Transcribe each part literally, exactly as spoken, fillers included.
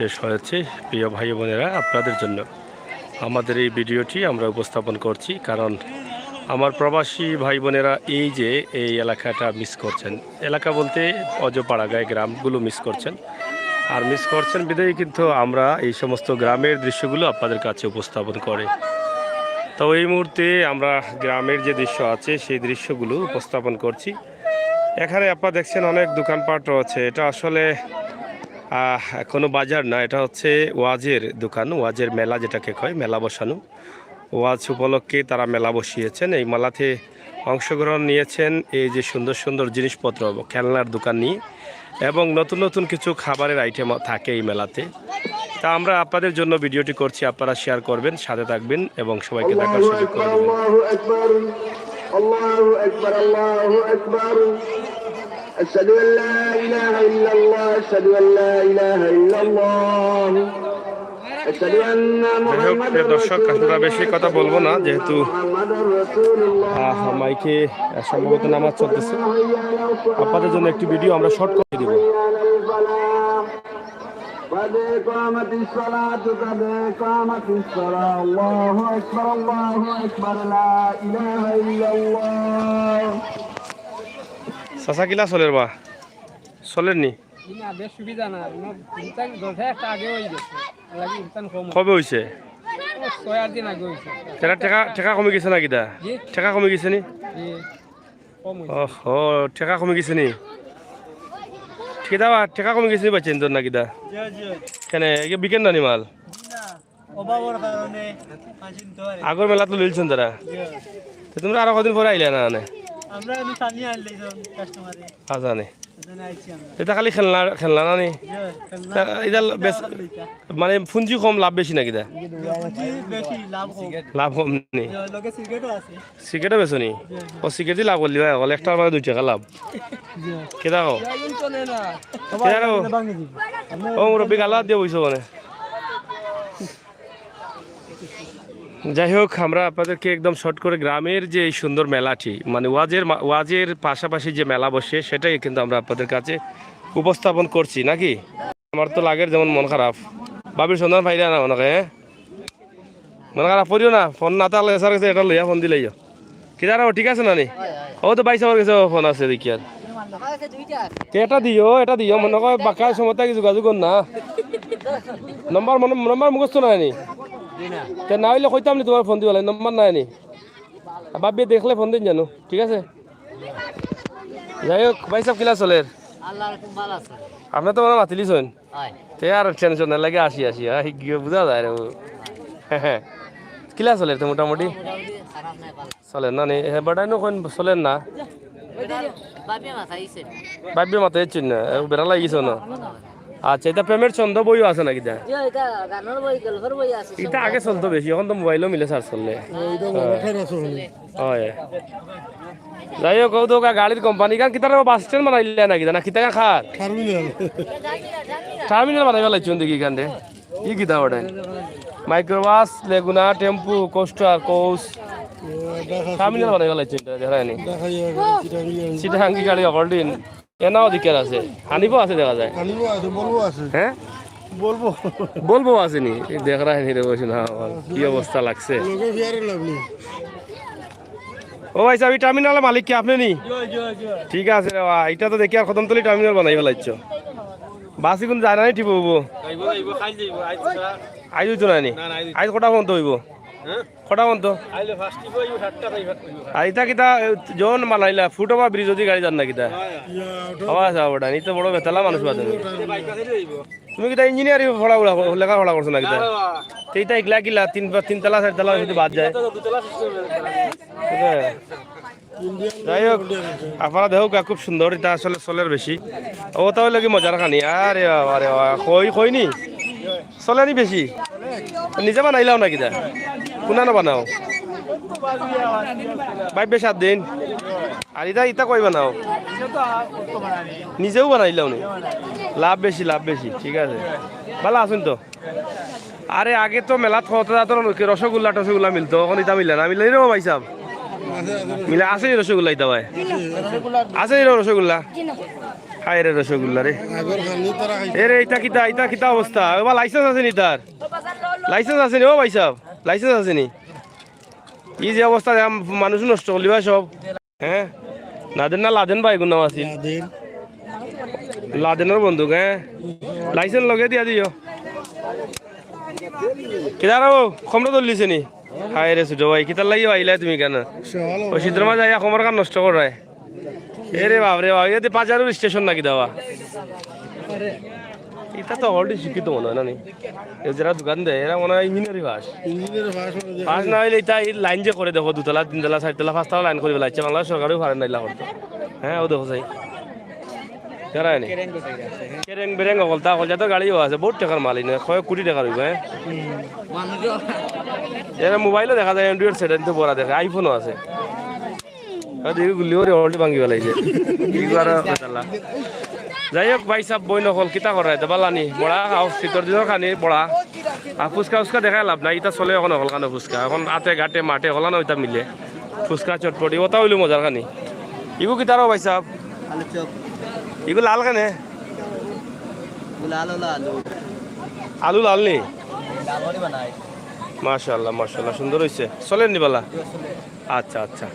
শেষ হয়েছে। প্রিয় ভাই বোনেরা, আপনাদের জন্য আমাদের এই ভিডিওটি আমরা উপস্থাপন করছি, কারণ আমার প্রবাসী ভাই বোনেরা এই যে এই এলাকাটা মিস করছেন, এলাকা বলতে অজপাড়া গায়ে গ্রামগুলো মিস করছেন, আর মিস করছেন বিধায় কিন্তু আমরা এই সমস্ত গ্রামের দৃশ্যগুলো আপনাদের কাছে উপস্থাপন করি। তো এই মুহূর্তে আমরা গ্রামের যে দৃশ্য আছে সেই দৃশ্যগুলো উপস্থাপন করছি। এখানে আপনারা দেখছেন অনেক দোকানপাট রয়েছে। এটা আসলে আহ, কোনো বাজার না, এটা হচ্ছে ওয়াজের দোকান, ওয়াজের মেলা যেটাকে কয়, মেলা বসানো। ওয়াজ উপলক্ষে তারা মেলা বসিয়েছেন। এই মেলাতে অংশগ্রহণ নিয়েছেন এই যে সুন্দর সুন্দর জিনিসপত্র, খেলনার দোকান নিয়ে, এবং নতুন নতুন কিছু খাবারের আইটেম থাকে এই মেলাতে। তা আমরা আপনাদের জন্য ভিডিওটি করছি, আপনারা শেয়ার করবেন, সাথে থাকবেন এবং সবাইকে দেখার সুযোগ করে দেবেন। الله أكبر الله أكبر الله أكبر أشهد أن لا إله إلا الله أشهد أن لا إله إلا الله أشهد أن محمدا رسول الله محمدا رسول الله আহ, মাইকে, আহ, সম্ভবত নামাজ চলতেছে। আপনাদের জন্য একটি ভিডিও আমরা শর্ট করে দিব। قد قامت الصلاة قد قامت الصلاة الله أكبر الله أكبر لا إله إلا الله চাচা, কিলা চলের বা? চলের নি? না, বেশ সুবিধা না। আমার ইনসান দরকার একটা আগে হয়ে গেছে। এর লাগি ইনসান কম। কবে হইছে? ও, ছয় আট দিন আগে হইছে। তারা টেকা, টেকা কমে গেছে না কিতা? জি। টেকা কমে গেছে নি? জি, কম হইছে। ওহো, টেকা কমে গেছে নি? কিতা বা, টেকা কমে গেছে নি বাচ্চা ইন্দোর না কিতা? জি, জি। কেনে, একে বিকেন না নি মাল? জি না, অভাবর কারণে মাছ কিনতে পারে। আগর মেলা তো লইলছেন তারা। জি। তো তোমরা আরো কদিন পরে আইলে না, না? আমরা আমি সামনে আনলে কাস্টমারে। আচ্ছা, নে। এজন্য আইছি আমরা। এটা খালি খেলনা, খেলনা না নি? জি, খেলনা। তা এটা বেশ, আলাদা এটা। মানে পুঞ্জি কম, লাভ বেশি নাকি দা? পুঞ্জি বেশি, লাভ কম। লাভ কম নি? জি, লগে সিগারেটও আছে। সিগারেটও বেচো নি? জি, জি। ও, সিগারেটই লাভ করলি ভাই, অকল একটার মানে দুই টেকা লাভ। জি। কে দেখো? চলে না। কে দেখো? ভাঙি দিবি। ও মুরব্বী, গালা দিয়ে বইছো মানে। যাই হোক, আমরা আপনাদেরকে একদম শর্ট করে গ্রামের যে এই সুন্দর মেলাটি, মানে ওয়াজের মা-, ওয়াজের পাশাপাশি যে মেলা বসে, সেটাই কিন্তু আমরা আপনাদের কাছে উপস্থাপন করছি, নাকি? আমার তো লাগের যেমন মন খারাপ, ভাবির সন্ধান পাইরা না মনে হয়, হ্যাঁ? মন খারাপ করিও না, ফোন না থাকলে স্যার গেছে এটা লইয়া ফোন দিলাইও। কিতা রে, ঠিক আছে না নি? ও তো ভাই সাহেবের গেছে ফোন আছে দেখি আর। তে এটা দিও, এটা দিও, মনে কয় বাক্কা সময় থাকি যোগাযোগ কর না। নম্বর মনে, নম্বর মুখস্থ নাই নি? তে না হইলে কইতাম নি তোমার ফোন দিবালাই, নম্বর নাই নি? আর ভাবিয়ে দেখলে ফোন দিন জানো, ঠিক আছে? যাই হোক, ভাই সাহেব কিলা চলের? আল্লাহর হুকুম ভালা আছে। আপনি তো মনে মাতিলিছইন। হয়। তে আর টেনশন নাই, লাগে আসি আসি, আই গিয়ে বুঝা যায় রে। কিলা চলের তো মোটামুটি? মোটামুটি খারাপ নাই, ভালা। চলের না নি? হে বেটাইনও কইন চলের না? ভাবিয়ে মাতাইছইন না, এ বেড়া লাগিছে না। আচ্ছা, এটা প্রেমের ছন্দ বইও আছে নাকি দা? জি, এটা গানের বই, গল্পের বই আছে। এটা আগে চলতো বেশি, এখন তো মোবাইলও মিলে সার্চ করলে। ওই তো মোবাইল খাই না চলে। হয়। যাই হোক, ও তো গা-, গাড়ির কোম্পানি, কারণ কিতার বাস স্ট্যান্ড বানাইলে নাকি দা, না কিতা কার? টার্মিনাল। টার্মিনাল বানাইবা লাগছে দেখি এখান থেকে। ই কিতা ওটা? মাইক্রোবাস, লেগুনা, টেম্পু, কোস্টার, কোচ। টার্মিনাল বানাইবা লাগছে এটা, দেখা যায়নি। দেখা যায়, চিটাগাং গাড়ি। চিটাগাঙ্গি গাড়ি অকল দিন। এনাও দিকের আছে। হানিফও আছে দেখা যায়। হানিফও আছে, বলবো আছে। হ্যাঁ? বলবো। বলবো আছে নি? এই দেখা যায়নি রে, বসে না, আমার কি অবস্থা লাগছে। লোকে ফিয়ারে লাভলি। ও ভাই সাহেব, এই টার্মিনালের মালিক কি আপনি নি? ঠিক আছে রে ভাই, এটা তো দেখি আর কদমতলি টার্মিনাল বানাই ফেলাইছ। বাস এখন যায় না নি, ঠিক হবো? আইজ হইতো না নি? আইজ কটা পর্যন্ত হইব? কটা পর্যন্ত? আর এটা কিতা, জন বানাইলা, ফুট ওভার ব্রিজ যদি গাড়ি যান না কিতা? হওয়া আছে ওটা, নি তো বড় বেতালা মানুষ বাদে। তুমি কিতা ইঞ্জিনিয়ারিং পড়া, লেখাপড়া করছো না কিতা? তে ইটা ইগলা কিলা, তিন, তিন তলা, চার তলা যদি বাদ যায়। ঠিক আছে। যাই হোক, আপনারা দেখুক, খুব সুন্দর, এটা আসলে চলের বেশি। ও তাহলে কি মজার খানি? আরে বাবা রে বাবা, কই, কই নি? চলে নি বেশি? নিজে বানাইলাও না কিতা? কোনা না বানাও? ভাই, বেশ সাত দিন। আর ইটা, ইটা কই বানাও? নিজেও বানাইলাও নি? লাভ বেশি, লাভ বেশি, ঠিক আছে। ভালা আছইন তো? আরে, আগে তো মেলাত কত জাতর রসগোল্লা টসগোল্লা মিলতো, এখন ইতা মিলে না, মিলে রে ভাই সাহেব? মিলে আছে নি রসগোল্লা ইতা ভাই? আছে নি রসগোল্লা? হায় রে রসগোল্লা রে। এ রে, ইতা কিতা, ইতা কিতা অবস্থা? ওবা, লাইসেন্স আছে নি তার? লাইসেন্স আছে নি? ও ভাই সাহেব, লাইসেন্স আছে নি? ই যে অবস্থা, আম-, মানুষ নষ্ট করলি ভাই সব। হ্যাঁ, নাদেন না লাদেন ভাই, গুন্না মাসি। লাদেন। লাদেনর বন্দুক, হ্যাঁ। লাইসেন্স লগে দিয়া দিও। কিদার ও, কমরা ধরলিছে নি? হায় রে ছোট ভাই, কিতার লাগি আইলা তুমি কেনে? ওই শীতর মাঝে আইয়া কমর কান নষ্ট করায়। এ রে বাপ রে বাপ, ইয়া দি পাজারোর স্টেশন নাকি দেওয়া? ইতা তো already শিক্ষিত মনে হয় না নি? এ যারা দোকান দেয়, এরা মনে হয় ইঞ্জিনিয়ারিং পাস। ইঞ্জিনিয়ারিং পাস মনে হয়। পাস না হইলে ইতা এই লাইন যে করে দেখো, দুতলা, তিনতলা, চারতলা, পাঁচতলা লাইন করে ফেলাইছে, বাংলাদেশ সরকারেও পারে না ইলা করতে। হ্যাঁ, ও দেখো চাই। কারা নি? কেরেং বেরেং অকল, তা অকল, যত গাড়িও আছে, বহুত টাকার মালিক না, কয়েক কোটি টাকার হইব, হ্যাঁ? এরা মোবাইলও দেখা যায়, অ্যান্ড্রয়েড সেট, তো বড় দেখে, আইফোনও আছে। আর দেখি গুল্লি করে already ভাঙি ফেলাইছে। কি করা বেতালা? যাই হোক, ভাই সাহেব, বইন অকল, কিতা করা, এটা বালা নি? বড়া খাও, শীতর দিনর খানি, বড়া। আর ফুচকা উচকা দেখাই লাভ নাই, ইতা চলে এখন অকল খানো ফুচকা। এখন আতে ঘাটে মাঠে অকল না ওইটা মিলে। ফুচকা চটপটি, ওটা হইলো মজার খানি। ইগু কিতারও ভাই সাহেব? আলু চপ। ইগু লাল কেনে? ইগু লাল হলো আলু। আলু লাল নি? লাল করে বানায়। মাশাআল্লাহ, মাশাআল্লাহ, সুন্দর হইছে। চলেন নি বালা? আচ্ছা, আচ্ছা।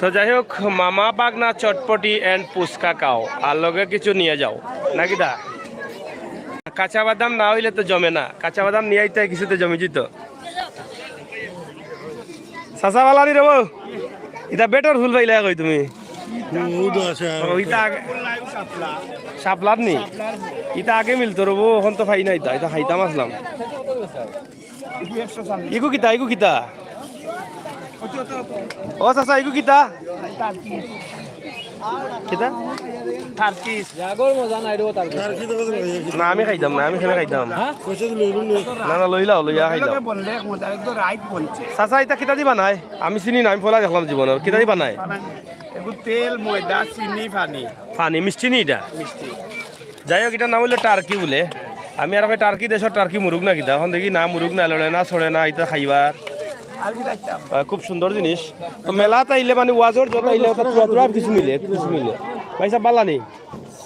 তো যাই হোক, মামা বাগনা চটপটি and ফুচকা খাও, আর লগে কিছু নিয়ে যাও, নাকি দা? কাঁচা বাদাম না হইলে তো জমে না, কাঁচা বাদাম নিয়ে আইতে কিছুতে জমে যেত। চাচা বালা নি রে বউ? ইতা বেটর ফুল পাইলা কই তুমি? ও, ইতা আগে, শাপলার নি? ইতা আগে মিলতো রে বউ, এখন তো পাই না ইতা, ইতা খাইতাম আসলাম। ইগু কিতা, ইগু কিতা? ও চাচা, ইগু কিতা? কিতা? টার্কিশ। জাগর মজা নাই রে, টার্কিশ। না, আমি খাইতাম না, আমি কেনে খাইতাম? হ্যাঁ? না, না, লইলাও, লইয়া খাইলাও। বললে মজা, একদম রাইট বলছে। চাচা, ইতা কিতা দি বানায়? আমি চিনি না, আমি পয়লা দেখলাম জীবনে। কিতা দি বানায়? এগু তেল, ময়দা, চিনি, পানি। পানি, মিষ্টি নি ইটা? মিষ্টি। যাই হোক, ইটার নাম হইলো টার্কি বলে। আমি আর কই টার্কি দেশর টার্কি মুরুগ না কিতা? এখন দেখি না মুরুগ না লড়ে না ছড়ে না, ইতা খাইবার। আহ, খুব সুন্দর জিনিস। তো মেলাত আইলে মানে ওয়াজর যত আইলে ওটা থুড়া থুড়া কিছু মিলে, কিছু মিলে। ভাই সাহেব, বালা নি?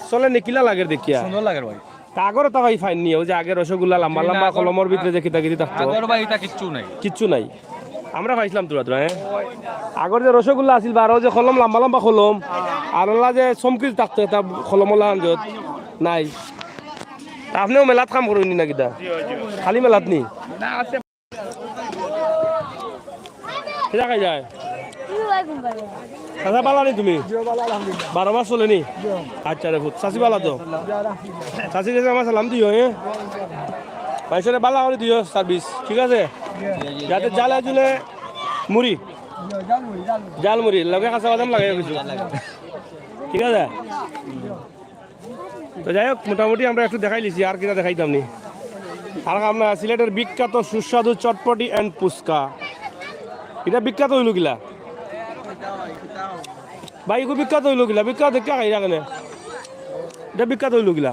চলে নি, কিলা লাগের দেখিয়া? সুন্দর লাগের ভাই। তা আগর ওটা ভাই পাইন নি, ওই যে আগে রসগোল্লা লম্বা লম্বা কলমর ভিতরে যে কিতা কিতি থাকতো। আগর ভাই ইতা কিচ্ছু নাই। কিচ্ছু নাই। আমরা পাইছিলাম থুড়া থুড়া, হ্যাঁ। আগর যে রসগোল্লা আছিল বা আরো যে কলম লম্বা লম্বা কলম, আর ওলা যে চমকি থাকতো এটা কলম ওলা আনজত নাই। তা আপনিও মেলাত কাম করইন নি না কিতা? খালি মেলাত নি? কিতা খাই যায়? আচ্ছা, বালা নি তুমি? বারো মাস চলে নি? আচ্ছা রে পুত, চাচি বালা তো? চাচি গেছে আমার সালাম দিও, হ্যাঁ? মানুষরে বালা করে দিও সার্ভিস, ঠিক আছে? যাতে জালে জুলে মুড়ি, জাল মুড়ি, লগে কাঁচা বাদাম লাগাই কিছু, ঠিক আছে? তো যাই হোক, মোটামুটি আমরা একটু দেখাই লিছি, আর কিতা দেখাইতাম নি। আর আমরা সিলেটের বিখ্যাত সুস্বাদু চটপটি and ফুচকা, ইটা বিখ্যাত হইল কিলা? ভাই, ইগু বিখ্যাত হইল কিলা? বিখ্যাত দেখা খাই রাখেন। ইটা বিখ্যাত হইল কিলা?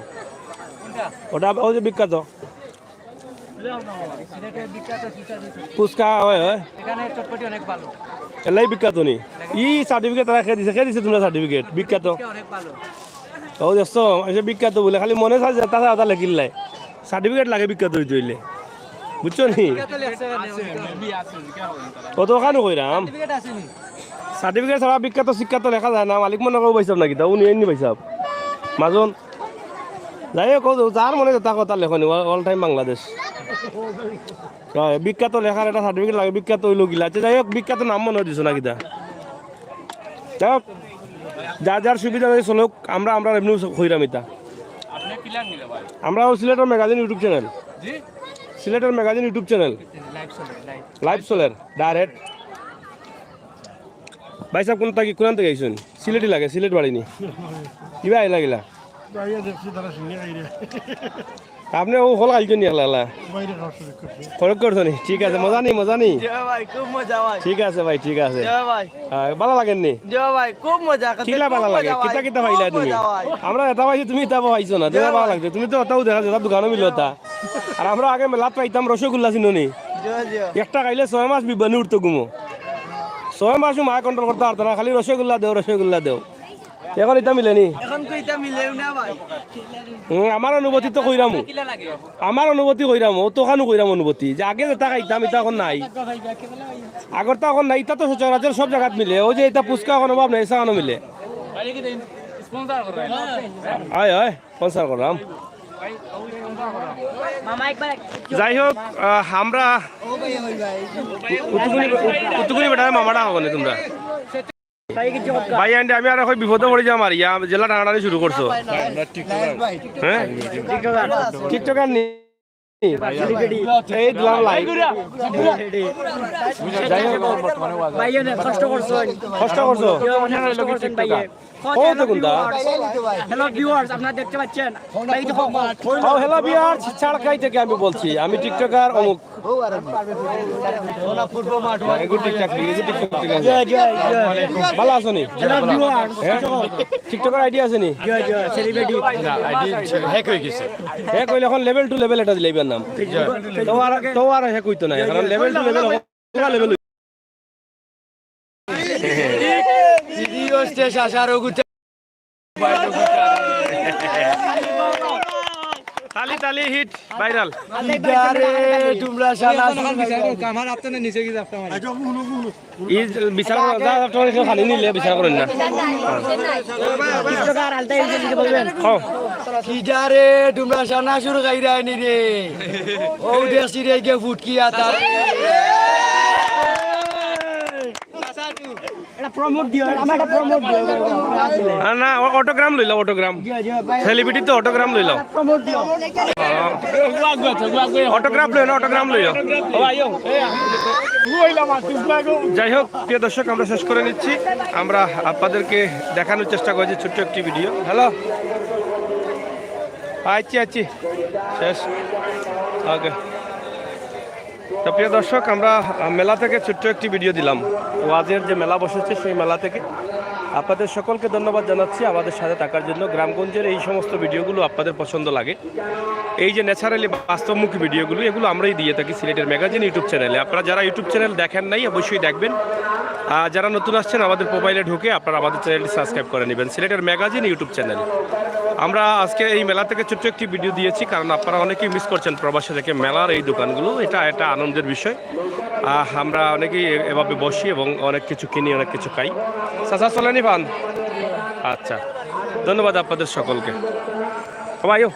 ওটা ওই যে বিখ্যাত ফুচকা, হয়, হয়। এখানে চটপটি অনেক ভালো। এলাই বিখ্যাত নি? ই সার্টিফিকেট তারা খেয়ে দিছে, খেয়ে দিছে তোমরা সার্টিফিকেট, বিখ্যাত। অনেক ভালো। ও দেখছো, এই যে বিখ্যাত বলে খালি মনে চায় যে তারা তারা লেখিলাই। সার্টিফিকেট লাগে বিখ্যাত হইতে হইলে, বুঝছো নি? বিখ্যাত লেখছে কেন? অত ওখানে কইরাম। সার্টিফিকেট আছে নি? সার্টিফিকেট ছাড়া বিখ্যাত শিক্ষাত লেখা যায় না। মালিক মনে করো ভাই সাহেব নাকি, তা উনি এমনি ভাই সাহেব। মাজন। যাই হোক, ও যার মনে যেটা কথা লেখনি, অল টাইম বাংলাদেশ। হয়, বিখ্যাত লেখার একটা সার্টিফিকেট লাগে, বিখ্যাত হইল গিলা। আচ্ছা, যাই হোক, বিখ্যাত নাম মনে দিছো না কিতা? যাই হোক, যার যার সুবিধা হয়ে চলুক, আমরা, আমরা এমনি হইরাম এটা। আপনি কি লাগ নিলে ভাই? আমরা ও সিলেটের ম্যাগাজিন YouTube চ্যানেল। জি? সিলেটের ম্যাগাজিন YouTube চ্যানেল। লাইভ চলে, লাইভ। লাইভ চলের, ডাইরেক্ট। ভাই সাহেব, কোন থাকি, কোন থাকি আইছেন? সিলেটি লাগে, সিলেট বাড়ি নি? কিবা আইলা গিলা? বাইরে দেখছি, তারা শুনে আইরে। আপনি ও হল খাইছেন নি একলা একলা? বাইরে খাওয়া শুরু করছি। খরচ করছো নি? ঠিক আছে, মজা নি, মজা নি? জি ভাই, খুব মজা ভাই। ঠিক আছে ভাই, ঠিক আছে। জি ভাই। হ্যাঁ, ভালা লাগেন নি? জি ভাই, খুব মজা। কিলা খুব ভালা লাগে? মজা ভাই। কিতা কিতা খুব পাইলা তুমি? মজা ভাই। আমরা এটা পাইছি, তুমি এটা পাইছো না। জি যেটা ভালা ভাই। লাগছে। তুমি তো ওটাও দেখা যায়, ওটা দোকানও মিলে ওটা। আর আমরা আগে মেলাত পাইতাম রসগোল্লা, চিনো নি? জি, জি। একটা খাইলে ছয় মাস বিবানি উঠতো ঘুমো। ছয় মাসও মায় কন্ট্রোল করতে পারতো না, খালি রসগোল্লা দেও, রসগোল্লা দেও। এখন ইতা মিলেনি? এখন তো ইতা মিলেও না ভাই। হুম, আমার অনুভূতি তো কইরাম। আমার অনুভূতি কইরাম, অতখানউ কইরাম অনুভূতি। যে আগে যেটা খাইতাম, ইটা এখন নাই। আগরটা এখন নাই, ইটা তো সচরাচর সব জাগাত মিলে। অউ যে ইটা ফুচকা এখন অভাব নাই, ইটা এখানো মিলে। হয়, হয়, sponsor করলাম। যাই হোক, আহ, আমরা কুতুকুনি, কুতুকুনি বেটারে মামা ডাকো কেনে তুমরা? ভাই, আন্টি, আমি আর এখন বিপদো পড়ি যাইমু আর ইয়া, যেলা টানাটানি শুরু করছো। হ্যাঁ? TikToker নি? এই দিলাম like। যাই হোক। ভাই, অনেক কষ্ট করছো। কষ্ট করছো? অনেক কষ্ট করছেন ভাই। ও তো কোনটা? Hello viewers, আপনারা দেখতে পাচ্ছেন? ভাই, এই দেখো। ও, hello viewers, ছাড় খাই থেকে আমি বলছি, আমি TikToker অমুক। এগু TikTok, এগু TikTok, ঠিক আছে। ভালা আছো নি? Hello viewers। হ্যাঁ? TikToker ID আছে নি? Celebrity। না, ID hack হয়ে গেছে। Hack হইলে এখন level to level এটা দিলে এবার নাম। তো আর, তো আর hack হইতো না, কারণ level to level হকলতা level হইতো। তালি, তালি, hit, viral। কিদারে তোমরা শালা আমার হাত তো নিচে কি যাচ্ছে আমার। ই বিচার করো, যা, যা, তোমার এখানে খালি নিলে বিচার করেন না। ও। কিদারে তোমরা শালা শুরু খাইরায় নি রে। ও দেখছি রে গিয়ে ফুটকি আতা। এটা promote দিও, আমার এটা promote দিও। না, না, অ-, autogram লইলাও, autogram। Celebrity তো autogram লইলাও। Promote দিও। Autograph লইও না, autogram লইও। যাই হোক, প্রিয় দর্শক, আমরা শেষ করে নিচ্ছি। আমরা আপনাদেরকে দেখানোর চেষ্টা করেছি ছোট্ট একটি ভিডিও। হ্যালো, আচ্ছা, আচ্ছা, শেষ। ওকে। তো প্রিয় দর্শক, আমরা, আহ, মেলা থেকে ছোট্ট একটি ভিডিও দিলাম। ওয়াজের যে মেলা বসেছে, সেই মেলা থেকে আপনাদের সকলকে ধন্যবাদ জানাচ্ছি আমাদের সাথে থাকার জন্য। গ্রামগঞ্জের এই সমস্ত ভিডিওগুলো আপনাদের পছন্দ লাগে, এই যে naturally বাস্তবমুখী ভিডিওগুলো, এগুলো আমরাই দিয়ে থাকি সিলেটের ম্যাগাজিন YouTube চ্যানেলে। আপনারা যারা YouTube চ্যানেল দেখেন নাই, অবশ্যই দেখবেন। আর যারা নতুন আসছেন, আমাদের প্রোফাইলে ঢুকে আপনারা আমাদের চ্যানেলটি সাবস্ক্রাইব করে নেবেন, সিলেটের ম্যাগাজিন YouTube চ্যানেল। আমরা আজকে এই মেলা থেকে ছোট্ট একটি ভিডিও দিয়েছি, কারণ আপনারা অনেকেই মিস করছেন প্রবাসে থেকে মেলার এই দোকানগুলো। এটা একটা আনন্দের বিষয়। আহ, আমরা অনেকেই এ-, এভাবে বসি এবং অনেক কিছু কিনি, অনেক কিছু খাই। চাচা, চলেনি পান? আচ্ছা, ধন্যবাদ আপনাদের সকলকে। ও ভাইও।